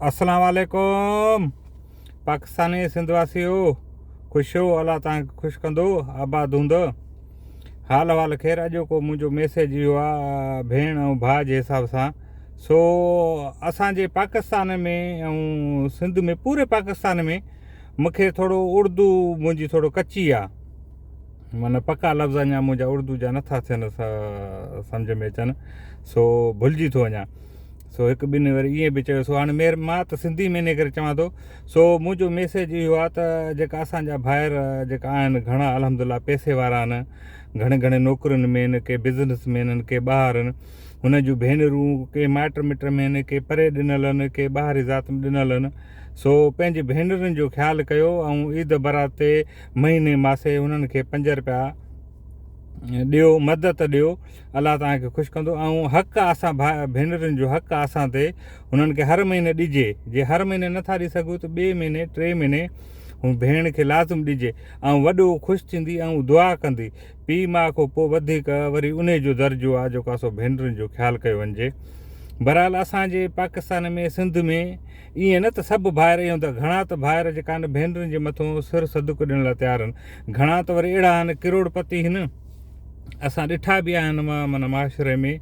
اسلام عليڪم پاڪستاني سنڌ واسيو خوش هو الله توهان کي خوش ڪندو آباد هوندو حال احوال خير اڄوڪو منهنجو ميسيج اهو آ ڀيڻ ۽ ڀاء جي حساب سان سو اسان جي پاڪستان ۾ ۽ سنڌ ۾ پوري پاڪستان ۾ مونکي ٿورو اردو منهنجي ٿورو ڪچي آ معنی پڪا لفظ اڃا منهنجا اردو جا نٿا ٿين سمجھ ۾ اچن سو ڀلجي ٿو وڃان سو هڪ ٻن وري ائين به چيو سو هاڻي مير مان ته سنڌي ۾ انهي ڪري چوان ٿو سو منهنجو ميسيج اهو آهي ته جيڪا اسان جا ڀائر جيڪا آهن گهڻا الحمد لله پئسي وارا آهن گهڻي گهڻي نوڪرين ۾ آهن ڪي بزنس مين آهن ڪي ٻاهر آهن هن جون ڀينرون ڪي مائٽ مٽ ۾ آهن ڪي پري ڏنل آهن ڪي ٻاهري ذات ۾ ڏنل آهن سو پنهنجي ڀينرن جو خيال ڪيو ۽ عيد برات تي مهيني ماسي هنن کي پنج رپيا ڏيو مدد ڏيو الله توهان کي خوش ڪندو ۽ حق آ اسان ڀاء ڀينرن جو حق آ اسان تي هنن کي هر مهيني ڏجي جي هر مهيني نٿا ڏئي سگهو ته ٻئي مهيني ٽي مهيني هن ڀيڻ کي لازم ڏجي ۽ وڏو خوش ٿيندي ۽ دعا ڪندي پيء ماء کان پوء وڌيڪ وري انهي جو درجو آ جيڪو آ سو ڀينرن جو خيال ڪيو وڃجي بهرحال اسان جي پاڪستان ۾ سنڌ ۾ ائين نه ته سڀ ڀائر ائين هوندا، گهڻا ته ڀائر جيڪا آهن ڀينرن جي مٿو سر صدقو ڏيڻ لاء تيار آهن، گهڻا ته وري اهڙا آهن ڪروڙ پتي هن اسان ڏٺا به آهن معنيٰ معاشري ۾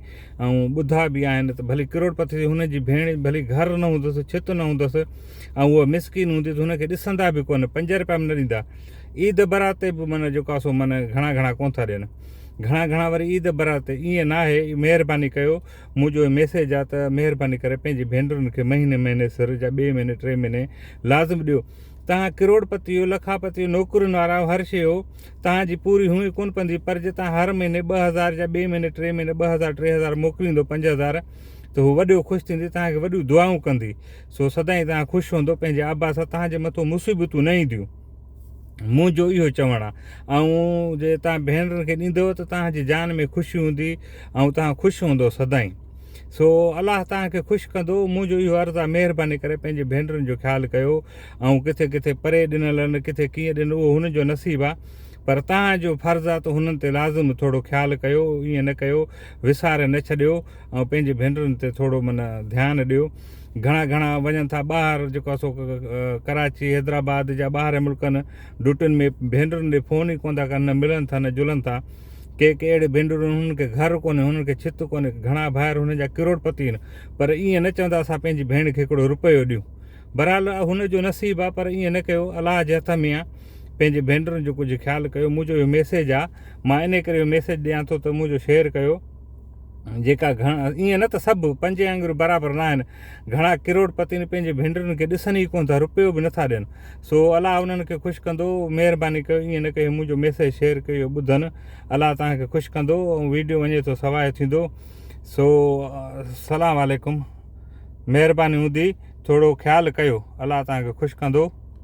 ۽ ٻڌا به آهن ته ڀلي ڪروڙ پتي ٿي هن جي ڀيڻ ڀلي گهر نه هوندس ڇت نه هوندس ۽ اها مسڪين هوندي ته هن کي ڏسندا به ڪونه پنج رپيا به نه ڏيندا عيد برات تي به معنيٰ جيڪو آهي سو معنيٰ گهڻا گهڻا ڪونه ٿا ڏين گهڻا گهڻا وري عيد برات تي ائين ناهي مهرباني ڪيو منهنجو هي ميسيج آ ته مهرباني ڪري پنهنجي ڀينرن کي مهيني مهيني سر جا ٻئي مهيني ٽي مهيني لازم ڏيو. توهان ڪروڙ پتي هو لکاپتي هو نوڪرين وارا هو هر شي هو توهان جي پوري هونئن ڪونه پوندي پر جي توهان هر مهيني 2000 جا ٻئي مهيني ٽي مهيني 2000 3000 موڪليندو 5000 ته هو وڏو خوش ٿيندي توهان کي وڏيون دعائون ڪندي سو سدائين توهان خوش هوندو پنهنجي ابا سان توهان جي مٿو مصيبتون نه اينديون. منهنجو اهو چوڻ آ ۽ جي توهان ڀينرن کي ڏيندؤ ته توهان جي جان ۾ خوشي هوندي ۽ توهان خوش هوندؤ سدائين سو الله توهان کي خوش ڪندو منهنجو اهو عرض آ مهرباني ڪري پنهنجي ڀينرن جو خيال ڪيو ۽ ڪٿي ڪٿي پري ڏنل آهن ڪٿي ڪيئن ڏنل اهو هنن جو نصيب آ پر توهان جو فرض آ ته هنن تي لازم ٿورو خيال ڪيو ائين نه ڪيو وساري نه ڇڏيو ۽ پنهنجي ڀينرن تي ٿورو من ڌيان ڏيو. گهڻا گهڻا وڃن ٿا ٻاهر جيڪو آهي سو ڪراچي حيدرآباد جا ٻاهرين ملڪن ڊيوٽين ۾ ڀينرن ڏي فون ئي ڪونه ٿا ڪن نه ملن ٿا نه جلن ٿا. ڪي ڪي اهڙي ڀينرون هنن کي گهر ڪونهي هنن کي ڇت ڪونهي گهڻا ڀائر هنن جا ڪروڙ پتي آهن پر ائين نه چوندا اسان پنهنجي ڀيڻ کي هڪڙو روپيو ڏيون بهرحال هن جو نصيب آهي پر ائين نه ڪيو الله جي هٿ ۾ آهي پنهنجي ڀينرن جو ڪجهه خيال ڪيو منهنجو اهو ميسيج آهي مان انهي ڪري اهو ميسيج ڏيان ٿو ته منهنجو شيئر ڪيو. جيڪا گهڻا ائين نه ته سڀ پنجين آڱريون برابر نه آهن گهڻا ڪروڙ پتين پنهنجي ڀينرن کي ڏسن ئي ڪونه ٿا روپيو به نٿا ڏين سو الله انهن کي خوش ڪندو مهرباني ڪيو ائين نه ڪيو منهنجو ميسيج شيئر ڪيو ٻڌن الله توهان کي خوش ڪندو ۽ ويڊيو وڃي ٿو سواء ٿيندو سو سلام عليڪم مهرباني هوندي ٿورو خيال ڪيو الله توهان کي خوش ڪندو.